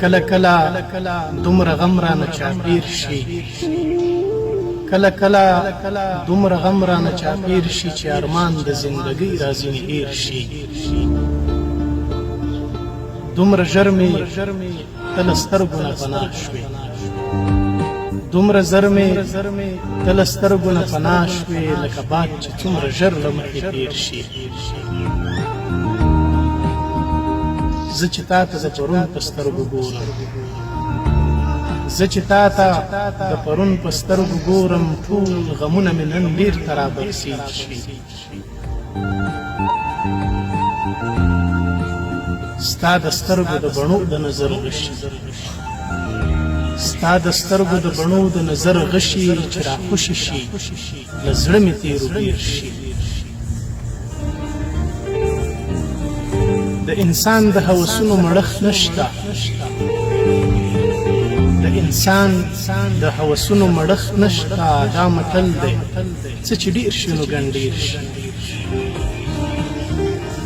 کله کله دومره غم رانه چاپیر شي، کله کله دومره غم رانه چاپیر شي چې ارمان د زندګۍ راځینې هیر شي. دومره ژر مې ته له سترګو نه پناه شوې، دومره زر مې ته له سترګو نه پناه شوې، لکه باد چې څومره ژر له مخې تېر شي. زه چې تا ته د پرون په سترګو ګورم، زه چې تا ته د پرون په سترګو ګورم، ټول غمونه مې نن بیرته رابرسېر شي. ستا د سترګو د بڼو د نظر غشي، ستا د سترګو د بڼو د نظر غشي چې راخوشي شي، له زړه مې تېرو بیر شي. د انسان د هوسونو مړښت نشته، د انسان د هوسونو مړښت نشته، دا متل دی، څه چې ډیر شي نو ګنډیر شي.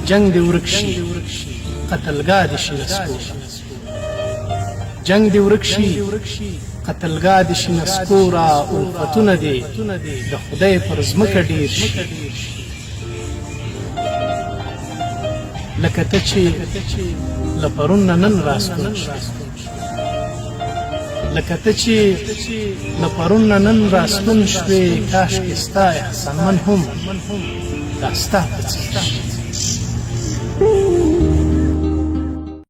جنګ دې ورک شي، قتلګاه دې شي نسکوره، جنګ دې ورک شي، قتلګاه دې شي نسکوره، الفتونه دې د خدای پر ځمکه ډیر شي. لکه ته چې له پرون نه نن راستون شوې، لکه ته چې له پرون نه نن راستون شوې، کاشکې ستا احسانمن هم دا ستا په څېر شي.